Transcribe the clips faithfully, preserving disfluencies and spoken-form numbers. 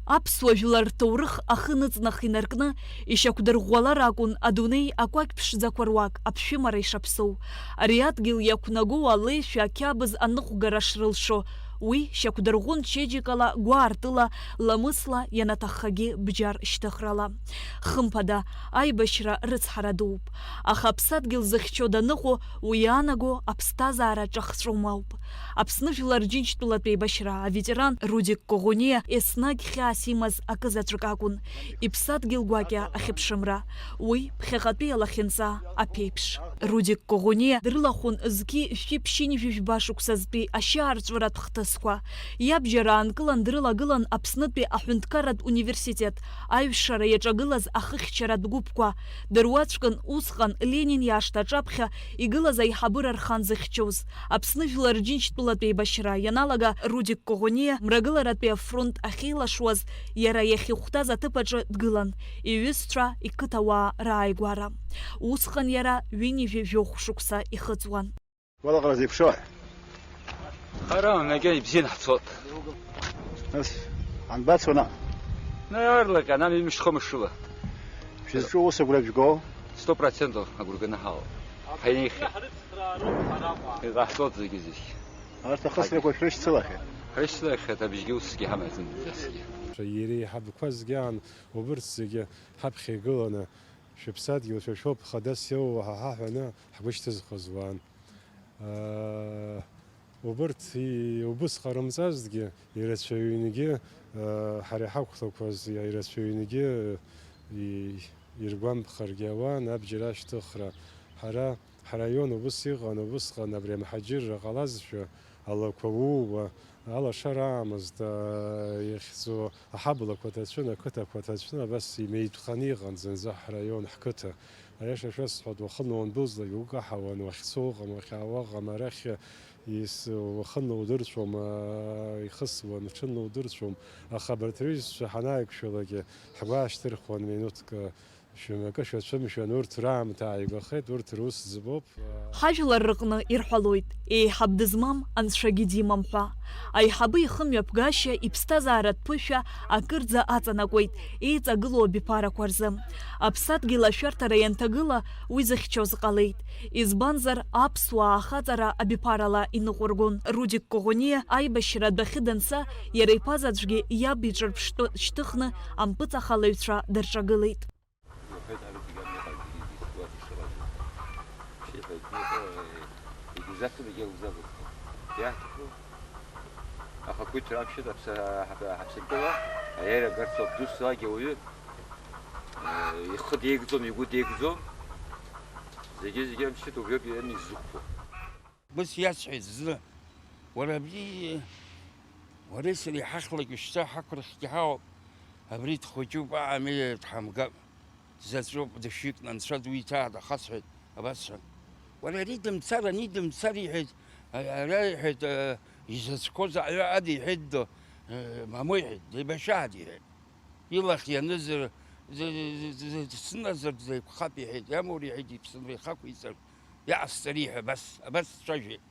Аԥсуа жәлар рҭоурых ахы ныҵнах инаркны, ишьақәдырӷәӷәалар акәын адунеи акәакь ԥшӡақәа руак аԥшәымара ишаԥсоу. Ари адгьыл иақәнагоу алеишәа ақьабз аныҟәгара шрылшо, уи шьақәдырӷәӷәон чеиџьыкала, гәаартыла, ламысла, ианаҭаххагьы бџьар шьҭыхрала. Хымԥада, аибашьра рыцҳара дууп. Аха аԥсадгьыл зыхьчо даныҟоу, уи иаанаго аԥсҭазаара ҿахҵәома ауп. Аԥсны Жәлар Џьынџьтәылатә еибашьра аветеран Рудик Коӷониа еснагь хьаас имаз акы заҵәык акәын, иԥсадгьыл гәакьа ахьыԥшымра, уи ԥхьаҟатәи алахьынҵа аԥеиԥш. Рудик Коӷониа дрылахәын зқьи жәшәи ԥшьынҩажәи жәаба шықәсазтәи ашьаарҵәыратә хҭысқәа. Иабџьар аанкылан дрылагылан Аԥснытәи аҳәынҭқарратә университет аҩшара иаҿагылаз ахыхьчаратә гәыԥқәа. Дыруаӡәкын усҟан Ленин иашҭа аҿаԥхьа игылаз аиҳабыра рхан зыхьчоз. Аԥсны Жәлар Џьынџьтәылатә еибашьра ианалага Рудик Коӷониа Мрагыларатәи афронт ахьеилашуаз, иара иахьихәҭаз аҭыԥ аҿы дгылан, иҩызцәа, иқыҭауаа рааигәара. Усҟан иара ҩынҩажәи жәохә шықәса ихыҵуан. Гәалаҟара зеиԥшроу? Ара, нагьа ибзианы ҳцот. Нас, ҳанбацо наҟ? Наарлак, ана ҩымшхо мышла. Шәызҿу ус агәра жәго? Сто процентов агәра ганы ҳаауп. Ҳаинеихьеит. Иҟаҳҵоит зегьы-зегь. Арҭ ахысрақәа шәрышьцылахьеит. Ҳрышьцылахьеит, абжьгьы усгьы ҳамаӡам, насгьы. Иара иҳабқәа зегьы аан, убырҭ зегьы ҳаԥхьа игыланы, шәыԥсадгьыл шәа шәоуп, хадас иоуа ҳа ҳаҳәаны ҳгәы шьҭызхуаз уаан. Убырҭ убыс ҟарымҵазҭгьы, ирацәаҩынгьы, ҳара иҳақәлақәаз ирацәаҩынгьы иргәамԥхаргьы ауан абџьар ашьҭыхра. Ҳара ҳраион убыс иҟан, убысҟан абри амҳаџьырра ҟалазшәа, алақәа ууа, алашара аамызт, ихьӡу аҳаблақәа ҭацәын, ақыҭақәа ҭацәын, абас имеитәханы иҟан зынӡа ҳраион, ҳқыҭа. Аиаша шәасҳәап, уахынла уандәылҵлак угәы каҳауан, уахьцо уҟам, уахьаауа уҟам, арахь ис-, уахынла удырцәом, аа, ихысуан, ҽынла удырцәом, аха абарҭ рҩызцәа ҳанааиқәшәалакгьы ҳгәы аашьҭырхуан минуҭк, шәымакы шәацәымшәан, урҭ раамҭа ааигәахеит, урҭ рус ӡбоуп. Ҳажәлар рҟны ирҳәалоит, еиҳаб дызмам анцәагьы димам ҳәа. Аиҳабы ихымҩаԥгашьа, иԥсҭазааратә ԥышәа акырӡа аҵанакуеит еиҵагылоу абиԥарақәа рзы. Аԥсадгьыл ашәарҭара ианҭагыла, уи зыхьчоз ҟалеит. Избанзар, аԥсуаа ахаҵара абиԥарала иныҟәыргон. Рудик Коӷониа аибашьра адәахьы данца, иара иԥа заҵәгьы иаб иҿырԥштәы шьҭыхны ампыҵахалаҩцәа дырҿагылеит. Иахақәиҭра аԥшьеит Аԥсынтәыла аиааира агарц ауп, дус заагьы ауаҩы, э, ихы деигӡом, игәы деигӡом, зегьы-зегьы амшьыт убриоуп иара иззықәԥо. Мыс иасҳәеит зны, уара абри, уареи сареи ҳахьлак шьҭа ҳақәырхгьы ҳауп, абри дхәыҷуп, аамеи дҳамгап, дзаҵәуп, дышәикны анцәа дуиҭааит, ахасҳәеит, абасҳәан. Уара ари дымцар, ани дымцар иҳәеит, а-, ара иҳәеит, а, изаҵәқәоу заҟаҩы адиҳәеит до, а, мамоу иҳәеит, деибашьааит иҳәеит. Илахь ианызар, д-, д-, д-, д-, дсыназар дзеиқәхап иҳәеит, иамур иҳәеит, иԥсынра ихақәиҵар, иҟасҵар иҳәа, абас, абас дцәажәеит.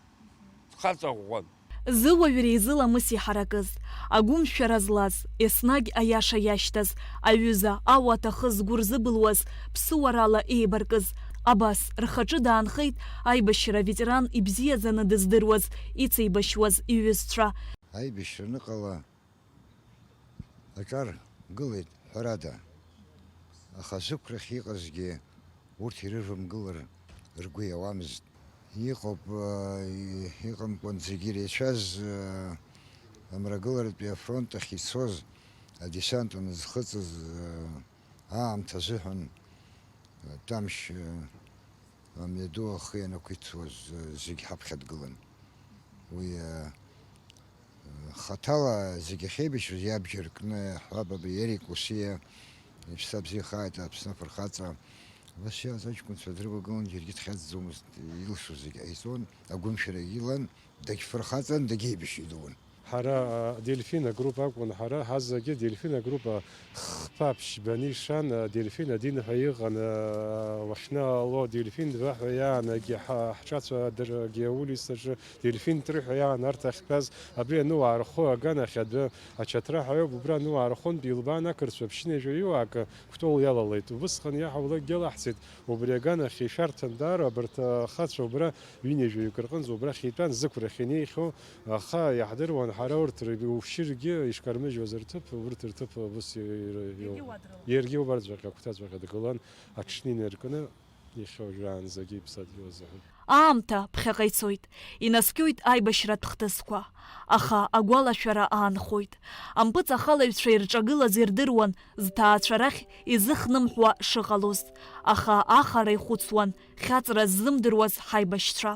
Дхаҵа ӷәӷәан. Зыуаҩра изыламыс иҳаракыз, агәымшәара злаз, еснагь аиаша иашьҭаз, аҩыза, ауаҭахы згәы рзыбылуаз, ԥсыуарала еибаркыз, абас, рхаҿы даанхеит аибашьра аветеран ибзиаӡаны дыздыруаз, ицеибашьуаз иҩызцәа. Аибашьра аныҟала, аҿар гылеит, ҳәарада, аха зықәрахь иҟазгьы урҭ ирывамгылар ргәы иауамызт. Иҟоуп, э, иҟамкәан зегьы иреицәаз, э, амрагыларатәи афронт ахь ицоз, адесант анызхыҵыз, э, аамҭа азыҳәан, э, Тамшь, э, амҩаду ахы ианақәиҭуаз, э, зегь ҳаԥхьа дгылан. Уи, э, э, хаҭала зегь ахьеибашьуаз иабџьар кны, ҳҳәап, абри Ерик Усиа, иԥсҭа бзиахааит, Аԥсны афырхаҵа. Абас иааз аҷкәынцәа дрывагылан, џьаргьы дхьаҵӡомызт, илшоз зегь ҟаиҵон, агәымшәарагьы илан, дагьфырхаҵан, дагьеибашьҩы дууан. Ҳара, а, Дельфин агруппа акәын, ҳара ҳазегьы Дельфин агруппа хԥа ԥшьба нишан, а, Дельфин один ҳәа иҟан, а, уахьнаало, Дельфин два ҳәа иаанагьы ҳа-, ҳҿацәа дыргьы аулицаҿы, Дельфин три ҳәа иаан арҭ ахьтәаз, абри ануаа рхәы аганахь адәы ачаҭра ҳәа иоуп, убра ануаа рхәынтә илбаан ақырҭцәа ԥшьынҩажәаҩык Кәтол иалалеит. Убысҟан иаҳа улакгьы алаҳҵеит, убри аганахь ишәарҭан даара абарҭ ахацәа убра ҩынҩажәаҩык рҟынӡа убрахь итәан, зықәрахь инеихьоу, аха иаҳдыруан, ҳара урҭ рыб-, ушьыргьы ишкармыжьуаз рҭыԥ, урҭ рҭыԥ ус ир-, иоуан. Иаргьы убарҵәҟьа, агәҭаҵәҟьа дгылан, аҽны инаркны, иахьа уажәраанӡагьы иԥсадгьыл азыҳәан. Аамҭа ԥхьаҟа ицоит, инаскьоит аибашьратә хҭысқәа, аха агәалашәара аанхоит. Ампыҵахалаҩцәа ирҿагылаз ирдыруан, зҭаацәа рахь изыхнымҳәуа шыҟалоз, аха ахара ихәыцуан хьаҵра ззымдыруаз ҳаибашьцәа.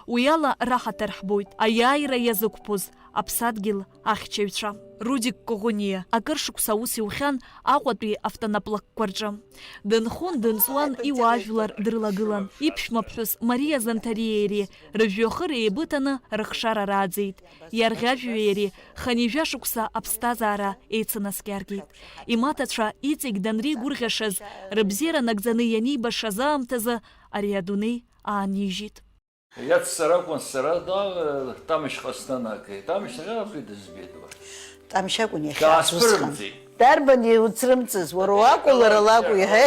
Уи ала раҳаҭыр ҳбоит аиааира иазықәԥоз аԥсадгьыл ахьчаҩцәа. Рудик Коӷониа акыр шықәса аус иухьан Аҟәатәи автонаплакқәа рҿы. Дынхон, дынҵуан, иуаажәлар дрылагылан. Иԥшәма ԥҳәыс Мариа Занҭариеи иареи рыжәҩахыр еибыҭаны рыхшара рааӡеит. Иарӷьажәҩеи иареи хынҩажәа шықәса аԥсҭазаара еицынаскьаргеит. Имаҭацәа иҵегь данреигәырӷьашаз, рыбзиара нагӡаны ианибашаз аамҭазы ари адунеи аанижьит. Иацҵар акәын сара, да, Тамышьҟа снанагеит. Тамышьҟа абри дызбеит уа. Тамшь акәын иахьа усҟан. Даасԥырымҵит. Дарбан иуцрымҵыз, уара уакәу, лара лакәу, иҳәа?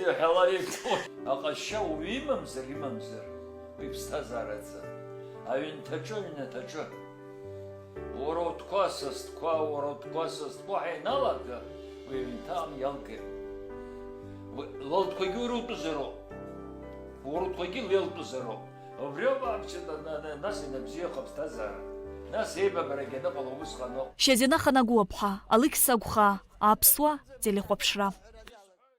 Иҳәалар еиԥшума? Аҟазшьа уимамзар, имамзар, уи ԥсҭазаараӡам. Аҩнҭаҿы, аҩнаҭаҿы. Уара утәқәа, са стәқәа, уара утәқәа, са стәқәа ҳәа ианалага, уи аҩнҭа амҩа иалгеит. Уи лалтәқәагьы урылтәызароуп. Урҭқәагьы леилтәызароуп. Убриоуп амчы, на-, на-, на-, нас инабзиахо аԥсҭазаара. Нас еибабарагьы аныҟало усҟаноуп. Шьазина Ханагәыаԥҳа, Алықьса Агәхаа, Аԥсуа телехәаԥшра.